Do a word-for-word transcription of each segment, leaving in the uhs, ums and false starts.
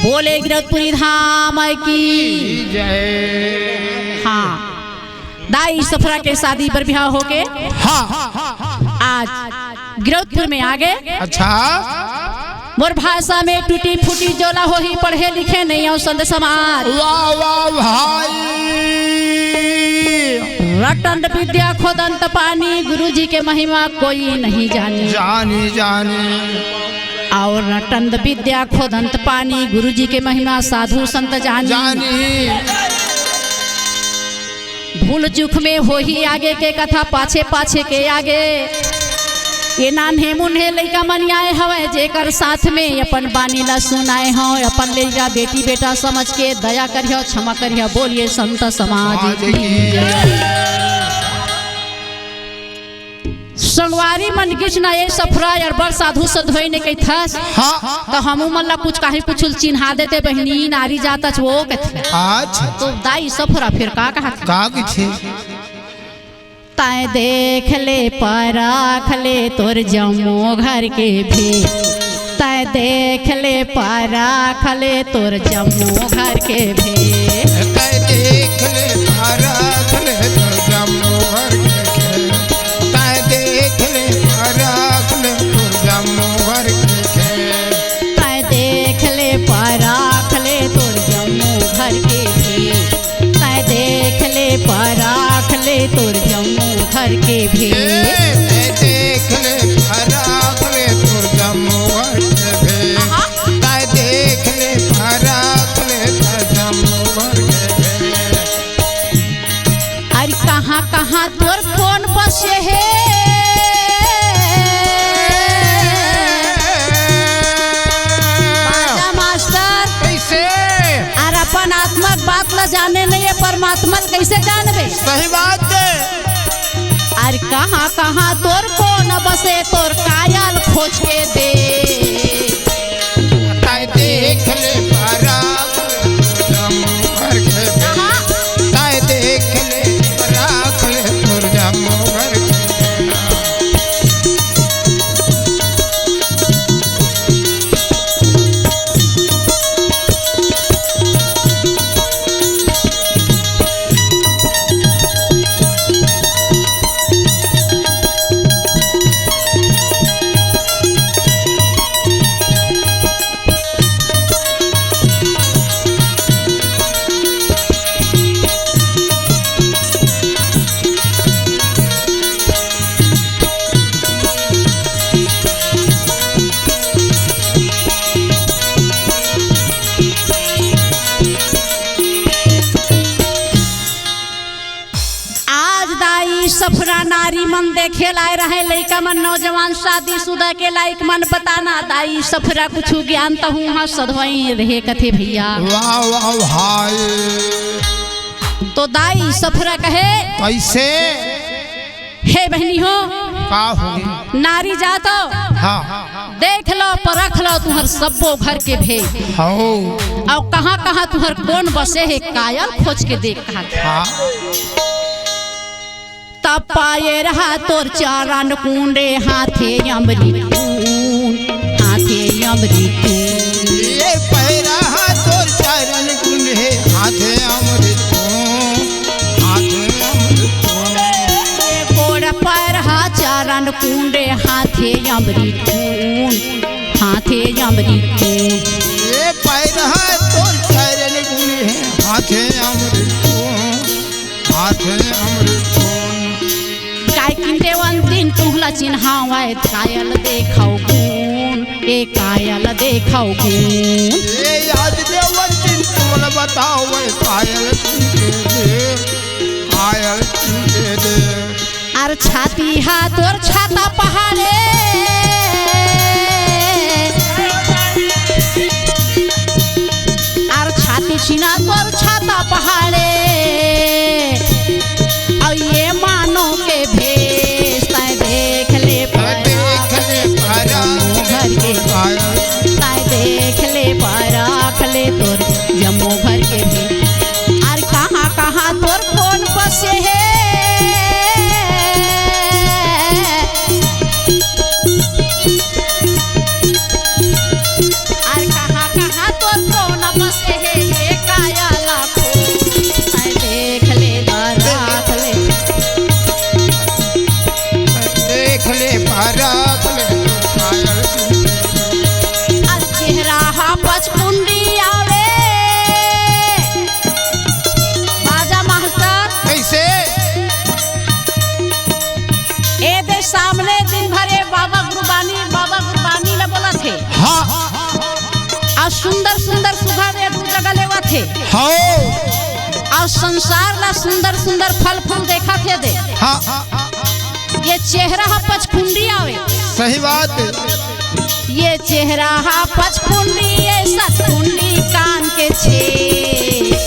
बोले गिरौदपुरी धाम की। जय। हाँ, दाई सफरा के शादी बर बिहाव होके हाँ। आज गिरौदपुर में आ गे। अच्छा। मोर भाषा में टूटी फूटी जोला होही, पढ़े लिखे नहीं अउ संत समाज। वाह, वाह भाई। रटंत विद्या खोदंत पानी, गुरुजी के महिमा कोई नहीं जानी। जानी, जानी। अउ रटंत विद्या खोदंत पानी, गुरुजी के महिमा साधु संत जानी। जानी। भूल चूक में होही आगे के कथा, पाछे पाछे के आगे। ये नान्हे मुन्हे लइका मन आए हवय, जेकर साथ में अपन बानी ला सुनाए हव, अपन लइका बेटी बेटा समझ के दया करिहव, क्षमा करिहव। बोलिए संत समाज समाज की। की। संगवारी मन किछ ना, ये सफरा अरबड़ साधु सधोई ने कहिथस। हाँ। त हमू मन ला कुछ काहे कुछ चिन्हा देते बहिनी, नारी जात अच वो कथे। अच्छा। तो दाई सफरा फिर का कहत? का कथे? तैं देख ले परख ले तोर जम्मो घर के भेष। तैं देख ले परख ले तोर जम्मो घर के भेष। तैं देख ले परख ले तोर जम्मो घर के भेष। तैं देख ले परख ले तोर जम्मो घर के भेष। तैं देख ले परख ले तोर जम्मो घर के भेष। तैं देख ले परख ले तोर जम्मो घर के भेष। ए, तैं देख ले परख ले तोर जम्मो घर के भेष। आहा। तैं देख ले परख ले तोर जम्मो घर के भेष। अरे कहाँ कहाँ तोर कोन बसे हे? बाजा मास्टर। कइसे? अरे अपन आत्मा के बात ला जाने नहीं हे, परमात्मा ला कइसे जानबे? सही बात हे। अरे कहाँ कहाँ तोर कोन बसे, तोर काया ल खोज के दे। तैं देख ले परख ले तोर जम्मो घर के भेष। आहा। तैं देख ले परख ले तोर जम्मो घर के भेष। आज दाई सफरा नारी मन देखे लाए रहे, लइका मन, नौजवान, शादीशुदा के लायक मन, बताना दाई सफरा कुछु ज्ञान तहूँ हा सधवई रहे कथे भइया। वाह, वाह भाई। तो दाई सफरा कहे, कइसे? हे बहिनी हो, का हो? नारी जात हो, हाँ। देख लो, परख लो तुंहर सब्बो घर के भेष। हौ। अउ कहाँ कहाँ तुंहर कोन बसे हे, काया ल खोज के देख कहा। हाँ। त पाए रहा तोर चरण कुंडे, हाथे अमृत कुंड, हाथे अमृत कुंड। ए पाए रहा तोर चरण कुंडे, हाथे अमृत कुंड, हाथे अमृत कुंड। ए गोड़ पर हा चरण कुंडे, हाथे अमृत कुंड, हाथे अमृत कुंड। ए पाए रहा तोर चरण कुंडे, हाथे अमृत कुंड, हाथे अमृत कुंड। काय किन देवन दिन तुंहला चिन्हावय, काया ल देखव गुन, ए काया ल देखव गुन। ए आज देवन दिन तुंहला बतावय, काया ल चिन्हे दे, काया ल चिन्हे दे। अरे छाती हा तोर छाता पहाड़े, अरे छाती सीना तोर छाता पहाड़े। अउ ये मानो के भेष तैं देख ले परख ले तोर जम्मो घर के, तैं देख ले परख ले तोर जम्मो घर के भेष। अरे कहाँ कहाँ तोर कोन बसे हे? सुंदर सुंदर सुघर ए दू जगह लेवत हे। हाँ। अउ संसार ला सुंदर सुंदर फल फूल देखत हे दे। हाँ। ये चेहरा ह पचकुंडी आवे। सही बात। ये चेहरा ह पचकुंडी, ये सतकुंडी कान के छेद।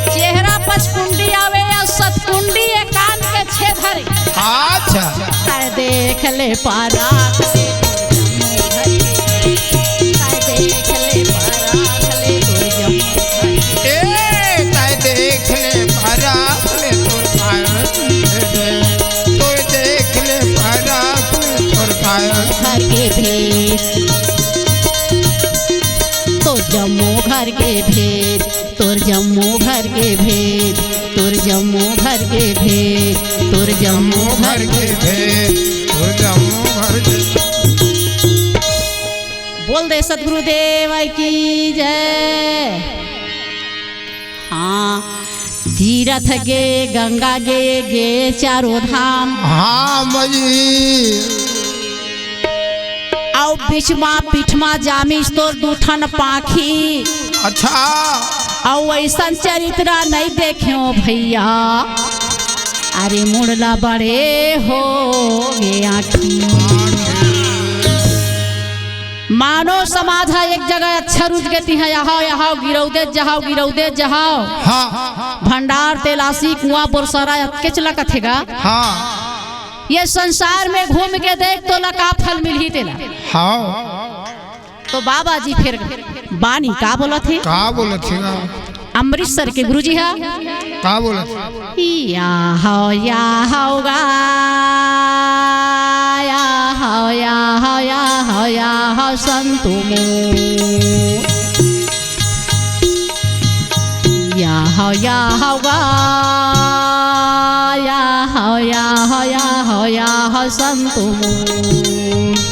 चेहरा पचकुंडी आवे अउ सतकुंडी ये कान के छेद हरे। अच्छा। तैं देख ले पराग ले तोर जम्मो घर के। तैं देख ले पराग ले तोर जम्मो घर के। ए, तैं देख ले पराग ले तोर पायल। तोर देख ले पराग ले तोर पायल। घर के भेद। तोर जम्मो घर के भेद। तोर जम्मो घर के भेद, तोर जम्मो घर के भेद, तोर जम्मो घर के भेद, तोर जम्मो घर के। बोल दे सतगुरुदेव की जय। हाँ, तीरथ गे, गंगा गे, गे चारों धाम। हाँ, मजी। अउ बीच मा पीठ मा जामिस तोर दू ठन पाखी। अच्छा। अउ अइसन चरित्र नइ देखेंव भइया। अरे मुड़ला बड़े हो गे आँखी। मानव समाज ह एक जगह अच्छा रुच गे तिहां, यहां, यहां गिरौदे जहाव, गिरौदे जहाव। हाँ। भंडार, तेलासी, कुआं, बोरसरा, अतकेच लगथे गा। हाँ। ये संसार में घूम के देख, तोला का फल मिलही तेला। हाँ। तो बाबा जी फिर बानी का बोलत हे? का बोलत हे ना? अमृतसर के गुरुजी हा का बोलत हे? या हव, या हव गा, या हव, या हव, या हव, या हव संतु मोर। या हव, या हव गा, या हव, या हव, या हव, या हव संतु मोर।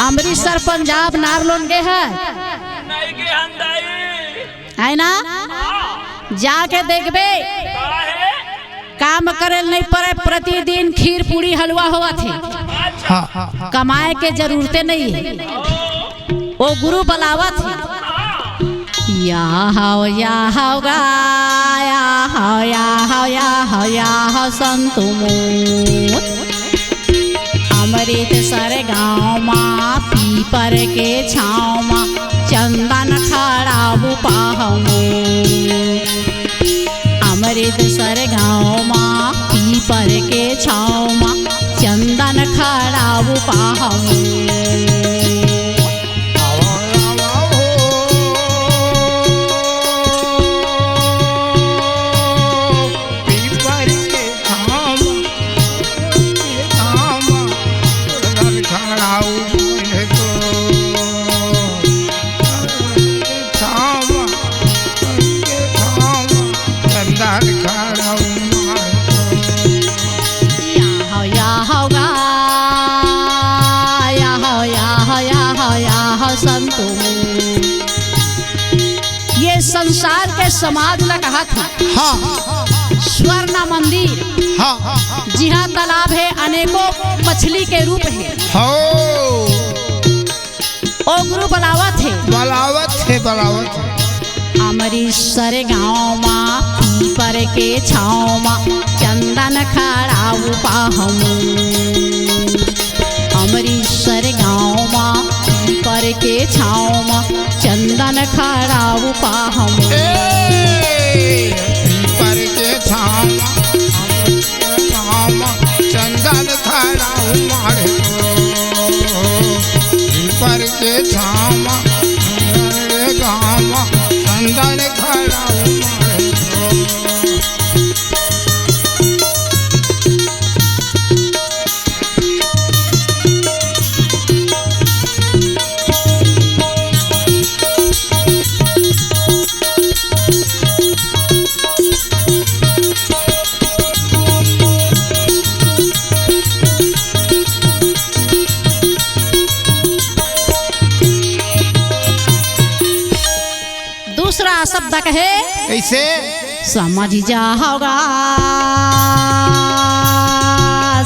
अमृतसर पंजाब नारलोन गे हे? नहीं गे हन दाई। है ना? जाके देखबे। काहे? काम करे ल नहीं पड़े, प्रतिदिन खीर पूड़ी हलवा होवत हे। हाँ, हाँ, हाँ। कमाए के जरूरते नहीं हे। ओ गुरु बलावत हे। या हव, या हव गा, या हव, या हव, या हव, या हव संतु मोर। अमृतसर गांव मा पीपर के छांव मा चंदन खड़ाऊ पाहूं। अमृतसर गांव मा पीपर के छांव मा चंदन खड़ाऊ पाहूं। पीपर के छांव, के छांव, चंदन खड़ाऊ माढ़े तो। छांव, के छांव, चंदन खड़ाऊ माढ़े तो। या हव, या हव गा, या हव, या हव, या हव, या हव संतु। ये संसार के समाज ला कहत हे। हाँ। स्वर्ण मंदिर। हाँ। जिहाँ तालाब हे, अनेकों मछली के रूप हे। हो। ओ गुरु बलावत हे। बलावत हे, बलावत हे। अमृतसर गांव मा पीपर के छांव मा चंदन खड़ाऊ पाहूं। अमृतसर गांव मा पीपर के छांव मा चंदन खड़ाऊ पाहूं। ए, पीपर के छांव मा, छांव मा चंदन खड़ाऊ माढ़े तो। पीपर के छांव मा, गांव मा चंदन खड़ाऊ माढ़े तो। दूसरा शब्द कहे, कैसे? समझ जा हव गा,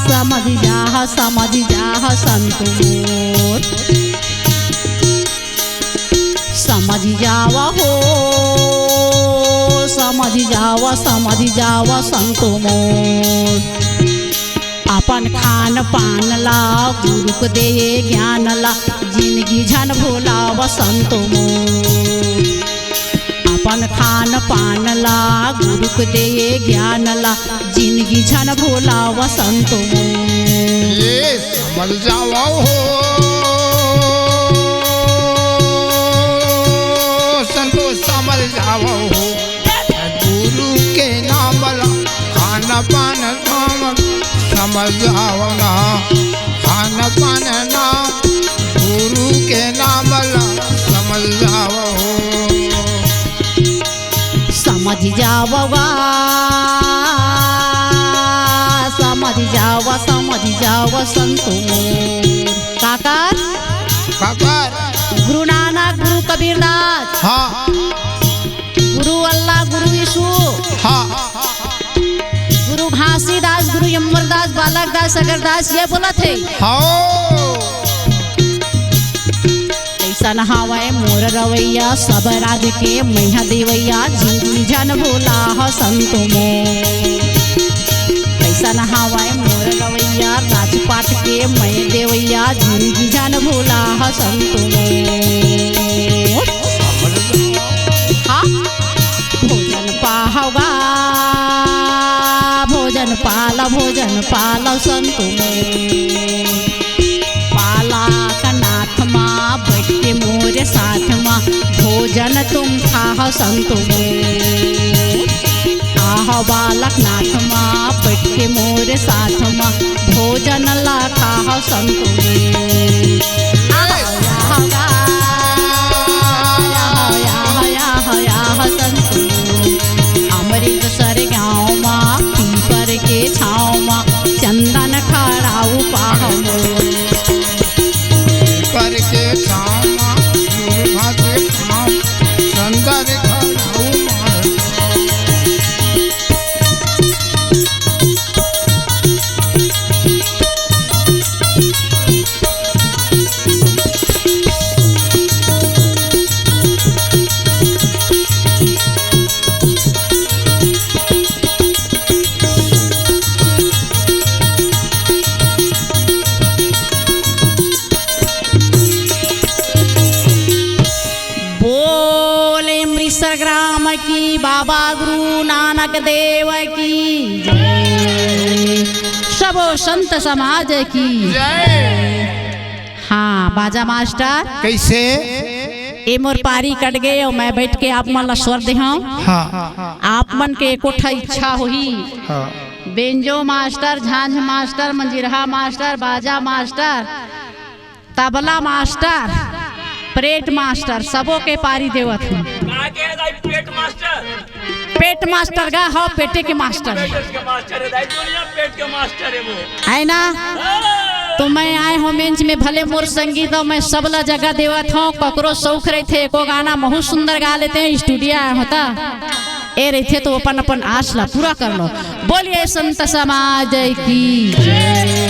समझ जा हव, समझ जा हव संतु मोर। समझ जावा हो, समझ जावा, समझ जावा संतो मोर। अपन खान पान ला, गुरु के दे ज्ञान ला, जिंदगी झन भुलावा संतो मोर। अपन खान पान ला, गुरु के दे ज्ञान ला, जिंदगी झन भुलावा संतो मोर। ये समझ जावा हो, संतो समझ जावा हो, गुरु के नाम ला, खान पान नाम समझ जावा ना, खान पान ना, गुरु के नाम ला समझ जावा हो। समझ जावगा, समझ जावा, समझ जावा संतो मोर। काकर? काकर? गुरु नानक, गुरु कबीरदास। हाँ। गुरु अल्लाह, गुरु यीशु। हाँ। गुरु घासीदास, गुरु अमरदास, बालकदास, अगरदास, ये बोलत हे। हाँ। कइसन हावय मोर रवैया, सब राज के मैहा देवैया, जिंदगी झन भुलाहा संतो मोर। कइसन हावय मोर रवैया, राजपाट के मैं देवैया, जिंदगी झन भुलाहा संतो मोर। हाँ, भोजन पाहवा, भोजन पाला, भोजन पाला संतो मोर। बालकनाथ मा बइठ के मोर साथ मा, भोजन तुम खाह संतो मोर। आह बालकनाथ मा बइठ के मोर साथ मा, भोजन ला खाह संतो मोर। आह, आह, आह, आह, आह, आह, आह संतो मोर। अमृतसर गाँव मा, पीपर के छाँव मा, चंदन खड़ाऊ पाहव मोर। पीपर के छाँव मा, मुरुघा के छाँव, चंदन खड़ाऊ पाहव। बोले अमृतसर ग्राम की, बाबा गुरु नानक देव की जय। सबो संत समाज की जय। हाँ, बाजा मास्टर। कइसे? ए मोर पारी कट गे अउ मैं बइठ के आप मन ला स्वर देहंव। हाँ। आप मन के एको ठा इच्छा होही। हाँ। बेंजो मास्टर, झांझ मास्टर, मंजीरहा मास्टर, बाजा master, tabla master, plate master, सबो के पारी देवत हूँ। का के दाई प्लेट मास्टर? पेट मास्टर गा, हव, पेटे के मास्टर। पेट के मास्टर हे दाई, दुनिया पेट के मास्टर हे वो। है ना? हाँ। तो मैं आए हूँ मंच में, भले मोर संगीत हो, मैं सबला जगह देवत हूँ। ककरो शौक रहिथे, एको गाना बहुत सुंदर गा लेते हैं, स्टूडियो आए होता, ए रहिथे तो अपन अपन आस ला पूरा कर लो। बोलिए संत समाज की जय।